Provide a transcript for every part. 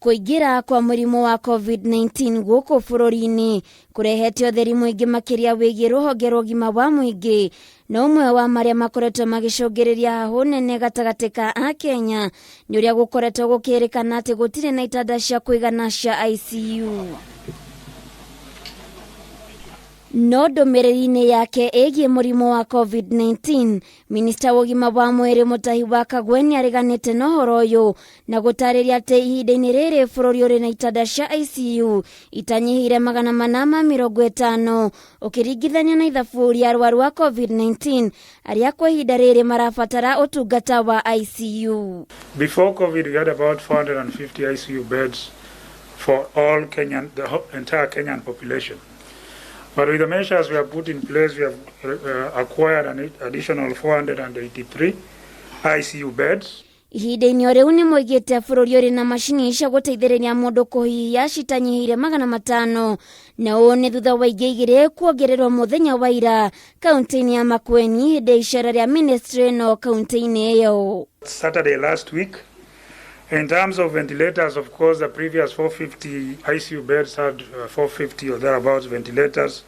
Kũingĩra kwa mũrimũ wa COVID-19 gũkũ bũrũri-inĩ kũrehete ũtheri mũingĩ makĩria wĩgiĩ rũhonge rwa ũgima wa mũingĩ, na ũmwe wa marĩa makoretwo magĩcũngĩrĩria hahũ nene gatagatĩ ka Akenya nĩ ũrĩa gũkoretwo gũkĩrĩkana atĩ gũtirĩ na itanda cia kũigana cia ICU. No ndũmĩrĩri-inĩ yake ĩgiĩ mũrimũ wa COVID-19, minista wa ũgima wa mwĩrĩ Mutahi wa Kagwe nĩ areganĩte na ũhoro ũyũ na gũtarĩria atĩ ihinda-inĩ rĩrĩ bũrũri ũrĩ na itanda cia ICU itanyihĩire 450 ũkĩringithania na ithabu rĩa arwaru a COVID-19 arĩa kwa ihinda rĩrĩ marabatara ũtungata wa ICU. Before COVID, we had about 450 ICU beds for all Kenyan, the entire Kenyan population. But with the measures we have put in place, we have acquired an additional 483 ICU beds. Ihinda-inĩ o rĩu nĩ moigĩte bũrũri ũrĩ na macini cia gũteithĩrĩria mũndũ kũhihia citanyihĩire 500, na ũũ nĩ thutha wa ingĩ igĩrĩ kuongererwo mũthenya wa ira kaunti-inĩ ya Makueni hĩndĩ ya icera rĩa ministry ĩno kaunti-inĩ ĩyo. Saturday last week. In terms of ventilators, of course, the previous 450 ICU beds had 450 or thereabouts ventilators.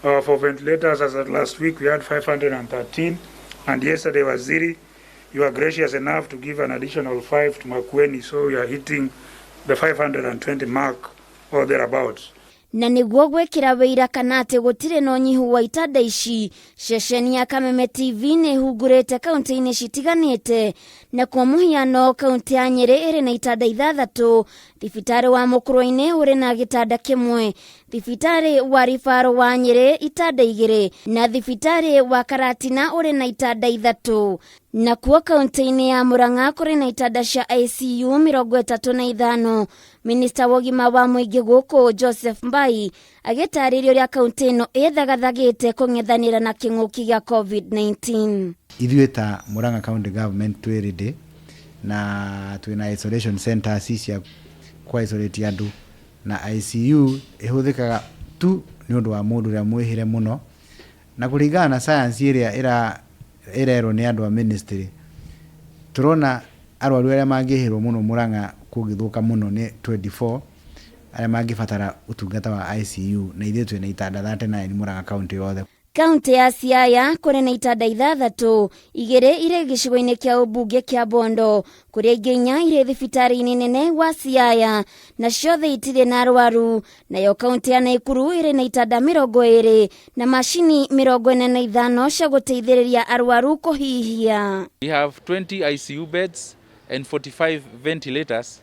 For ventilators, as at last week, we had 513, and yesterday, Waziri, you are gracious enough to give an additional 5 to Makueni, so we are hitting the 520 mark or thereabouts. Na nĩguo gwĩkĩra wĩira kana atĩ gũtirĩ na ũnyihu wa itanda ici, ceceni ya Kameme TV nĩ ĩhungurĩte kaunti-inĩ citiganĩte, na kwa mũhiano kaunti ya Nyĩrĩ ĩrĩ na itanda ithathatũ, thibitarĩ wa Mũkũrwe-inĩ ũrĩ na gĩtanda kĩmwe, thibitarĩ wa Ribaro wa Nyĩrĩ itanda igĩrĩ, na thibitarĩ wa Karatina ũrĩ na itanda ithatũ. Nakuo kaunti-inĩ ya Murang'a kũrĩ na itanda cia ICU 35. Minista wa ũgima wa mũingĩ gũkũ Joseph Mbai agĩtarĩria ũrĩa kaunti ĩno ĩthagathagĩte kũng'ethanĩra na kĩng'ũki gĩa COVID-19. Ithuĩ ta Murang'a County Government twĩ ready na twĩna isolation centers cia kũ isolate andũ, na ICU ĩhũthĩkaga tu nĩ ũndũ wa mũndũ ũrĩa mwĩhĩre mũno, na kũringana na science ĩrĩa ĩrerwo nĩ andũ a ministry, tũrona arwaru arĩa mangĩhĩrwo mũno Murang'a kũngĩthũka mũno nĩ 24 arĩa mangĩbatara ũtungata wa ICU, na ithuĩ twĩna itanda 39 Murang'a County yothe. Kaunti ya Siaya kũrĩ na itanda ithathatũ, igĩrĩ irĩ gĩcigo-inĩ kĩa ũmbunge kĩa Bondo, kũrĩa ingĩ inya irĩ thibitarĩ-inĩ nene wa Siaya, na ciothe itirĩ na arwaru. Nayo kaunti ya Naikuru ĩrĩ na itanda 20 na macini 45 cia gũteithĩrĩria arwaru kũhihia. We have 20 ICU beds and 45 ventilators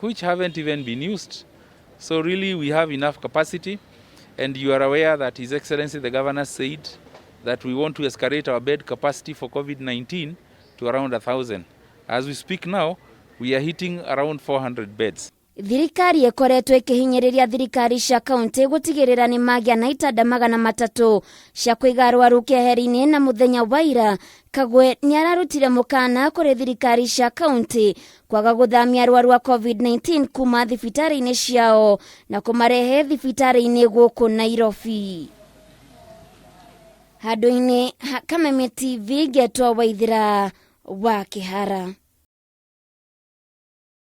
which haven't even been used. So really we have enough capacity, and you are aware that His Excellency the Governor said that we want to escalate our bed capacity for COVID-19 to around 1,000. As we speak now, we are hitting around 400 beds. Thirikari ĩkoretwo ĩkĩhinyĩrĩria thirikari cia kaunti gũtigĩrĩra nĩ magĩa na itanda 300 cia kũiga arwaru keheri-inĩ, na mũthenya wa ira Kagwe nĩ ararutire mũkana kũrĩ thirikari cia kaunti kwaga gũthamia arwaru a COVID-19 kuma thibitarĩ-inĩ ciao na kũmarehe thibitarĩ-inĩ gũkũ Nairobi. Handũ-inĩ ha Kameme TV, ngetwo Waithĩra wa Kĩhara.